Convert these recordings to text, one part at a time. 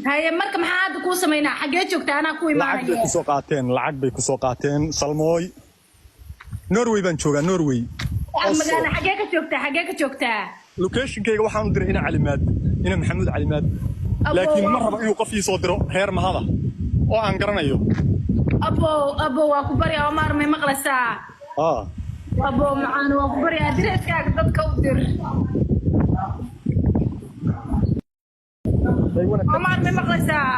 Haye, marka maxaa hadda kuu samaynaa? Xaggee joogtaa? Anaa ku Lacag bay imaanaya. kusoo qaateen, lacag bay kusoo qaateen. Salmooy, Norway baan joogaa, Norway. Magaala xaggee ka joogtaa? Xaggee ka joogtaa? Locationkayga waxaan u diray ina Calimaad, ina Maxamuud Calimaad, laakiin ma rabo inuu qof ii soo diro reer Mahada oo aan garanayo. Abo, abo, waa ku barya. Omar, may maqlaysaa? Ah. Abo macaan, waa ku barya, addresskaaga dadka u dir. Omar, may maqlaysaa?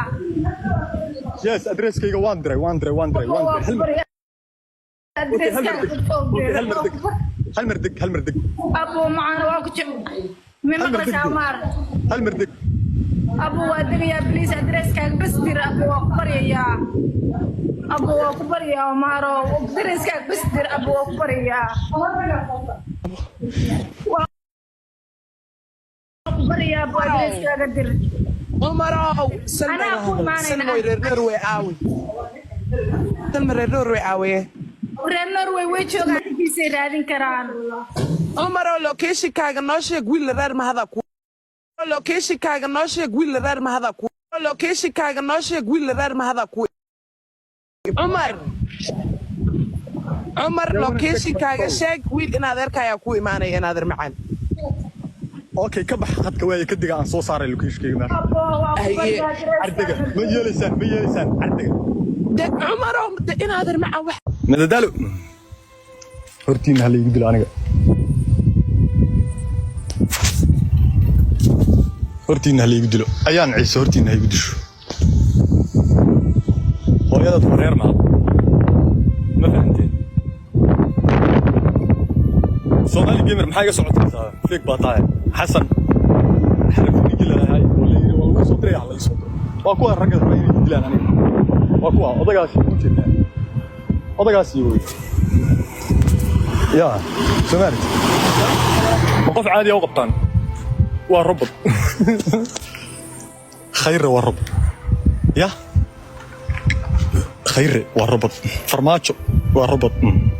Yes, addresskayga waan diray, waan diray, waan diray, waan waa diray. ku barya, addresskaaga dadka u dir. Hal mar deg, hal mar deg, hal mar deg. Abo macaan, waa ku jec, may Hal mar deg. maqlaysaa, Omar? Hal mar deg. Abo, waa degayaa. Please, addresskaaga bas dir. Abo, waa ku baryayaa. Abo, waa ku baryayaa. Omaro, addresskaaga bas dir. Abo, waa ku baryayaa, waa ku baryayaa. Abo, addresskaaga dir. Umarow. Anaa ku imaanayna. Salmoy, reer Norway aawi? Salma, reer Norway aawiye? Reer Norway way joogaan, intiisay raadin karaan. Umarow, locationkaaga noo sheeg. Wiil reer Mahada ku locationkaaga noo sheeg. Wiil reer Mahada ku locationkaaga noo sheeg. Wiil reer Mahada ku Cumar, Cumar, locationkaaga sheeg. Wiil in adeerkaayaa ku imaanaya, in adeer macaan. Okay, ka bax khadka waaye, kadiga aan soo saaray locationkayga meesha. Abo, waa ku Haye. baryaa. Ardega ma yeelaysaan? Ma yeelaysaan ardega? De Cumarow, de in adeer macaan wax. Madadaalo, hortiina ha laygu dilo aniga, hortiina ha laygu dilo. Ayaan Ciise, hortiina ha igu disho. Hooyadaad waa reer Mahad, ma fahanteen? Soomaali Gamer, maxaa iga socotaysaa? Fake baa tahay. Xasan Xaraf ninkii lalahay oo la yidhi waa lagu soo diraya, ha la ii soo diro. Waa kuwa ragga raba inay dilaan aniga, waa kuwa odagaasi u jeedaa, odagaasi wey. Ya Soomaali ma qof caadi ah u qabtaan? Waa robot. Khayre waa robot, ya Khayre waa robot, Farmaajo waa robot,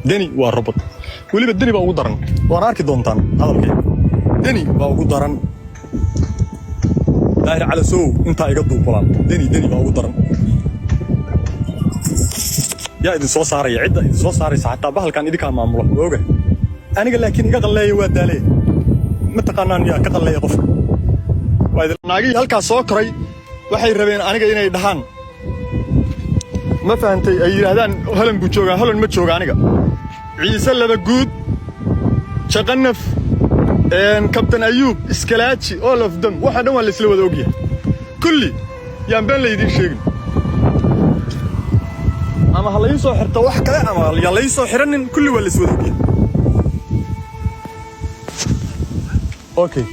Deni waa robot. Weliba Deni baa ugu daran, waana arki doontaan hadalkayga. Deni baa ugu daran. Daahir Calasow, intaa iga duub walaal. Deni, Deni baa ugu daran. Yaa idin soo saaraya? Cidda idin soo saaraysa xataa bahalkan idinkaa maamula, waa ogahay aniga, laakiin iga qalleeya, waa daalee. Ma taqaanaan yaa ka qalleeya qofka? Waa idin naagihii halkaas soo koray. Waxay rabeen aniga inay dhahaan, ma fahantay, ay yidhaahdaan Holan buu joogaa. Holan ma jooga aniga. Ciise Laba Guud, Jaqanaf, Kabtan Ayuub, Iskalaaji, all of them, waxa dhan waa laisla wada ogyahay. Kulli yaan been laydiin sheegin. Ama ha lai soo xirto wax kale ama yaan lai soo xiranin, kulli waa lais wada ogyahay. Okay,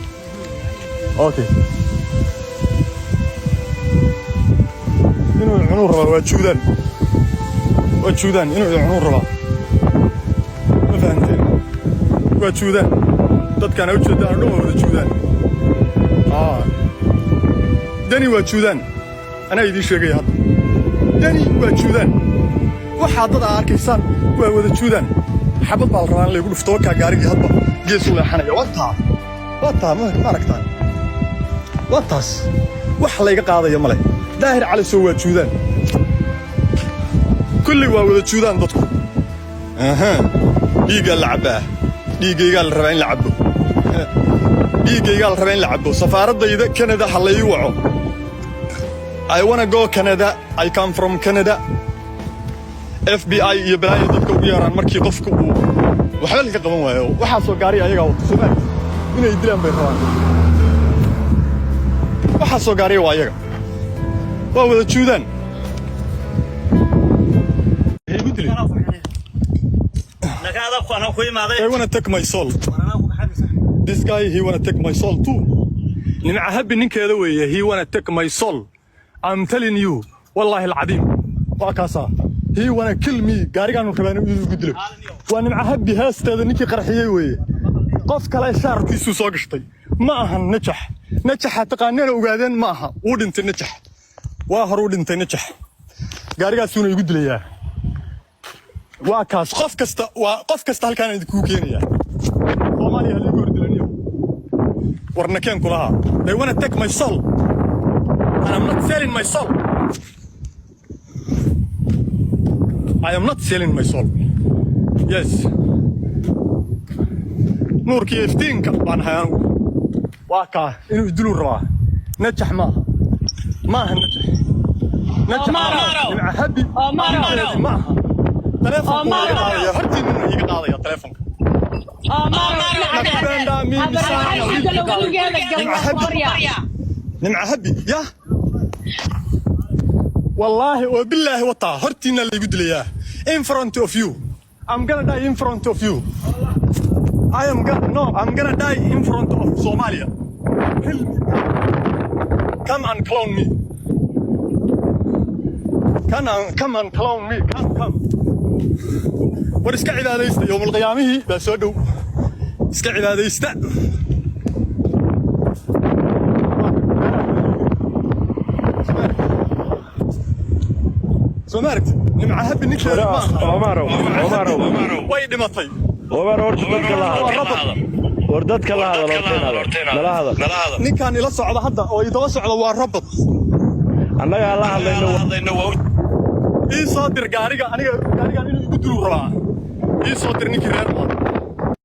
inuu cunuu rabaa. Waa juudaan, waa juudaan. Inuu cunuu rabaa, ma fahanteen? Waa juudaan. Dadkaan ujeedaan oo dhan waa wada juudaan. Deni waa juudaan, anaa idiin sheegaya hadda. Deni waa juudaan. Waxaa dad aa arkaysaan waa wada juudaan. Xabad baa la rabaa in laygu dhufto. Wakaa gaarigii hadba gees u leexanaya. Waa taa, waa taa. Ma aragtaan? Waa taas. Wax layga qaadaya ma leh. Daahir Calisow waa juudaan. Kulli waa wada juudaan dadku. Aha, dhiiggaa la cabbaa, dhiiggaygaa la rabaa in la cabbo, dhiiggaygaa la rabaa in la cabbo. Safaaraddayda Canada ha lai waco. I wanna go Canada. I come from Canada. FBI iyo balaayo dadka ugu yeeraan markii qofka uu waxba laga qaban waayo. Waxaasoo gaari ayagaa wata, Soomaali inay dilaan bay rabaan. Waxaasoo gaariya waa ayaga, waa wada juudaan. Igu dilay. They wanna take my soul. This guy, he wanna take my soul too. Nimca Habi ninkeeda weeye. He wanna take my soul. I'm telling you. Wallahi alcadiim. Waa kaasaa. He wanna kill me. Gaarigaanu rabaa inuu igu dilo. Waa Nimca Habi heesteeda ninkii qarxiyey weeye. Qof kale shaarkiisuu soo gashtay. Ma ahan Najax. Najaxa taqaanana ogaadeen ma aha. Wuu dhintay Najax. Waa hor uu dhintay Najax. Gaarigaasuuna igu dilayaa. Waa kaas. Qof kasta waa qof kasta halkaan idinku keenayaa. Soomaaliya ha liigu hordilaniyo. Warna keen kulahaa. They wanna take my soul. And I'm not selling my soul. I am not selling my soul. Yes. Nuurkii iftiinka baan ahay anigu. Waa kaa inuu idiluu rabaa. Najax maaha. Maaha Najax. Najax maaha. Nimca Habi ninkeedii maaha. Taleefonku waa iga qaadaya. Hortiinuna iga qaadaya taleefonka. Nakupenda mimi sana. Nimca Habi. Nimca Habi. Yah. Wallaahi oo billaahi wataa hortiina laygu dilayaa in front of you. I'm gonna die in front of you. I am gonna, no, I'm gonna die in front of Somalia. Kill me. Come and clone me. Come and clone me. Come, come. War iska cibaadaysta, yowmal qiyaamihii baa soo dhow, iska cibaadaysta. Soo ma aragtid? Nimca Habi ninkeeda maaha. Omarow, Omarow. Way dhimatay. Omar, horta dadka la Waa hadal. robot. War dadka la hadal horta, nala hadal. Ninkaan ila socda hadda oo idaba socda waa robot. Annagaa la hadlayno. Ii soo dir gaariga. Aniga gaarigan inuu igu dulu rabaa. Ii soo dir ninkii reer maad.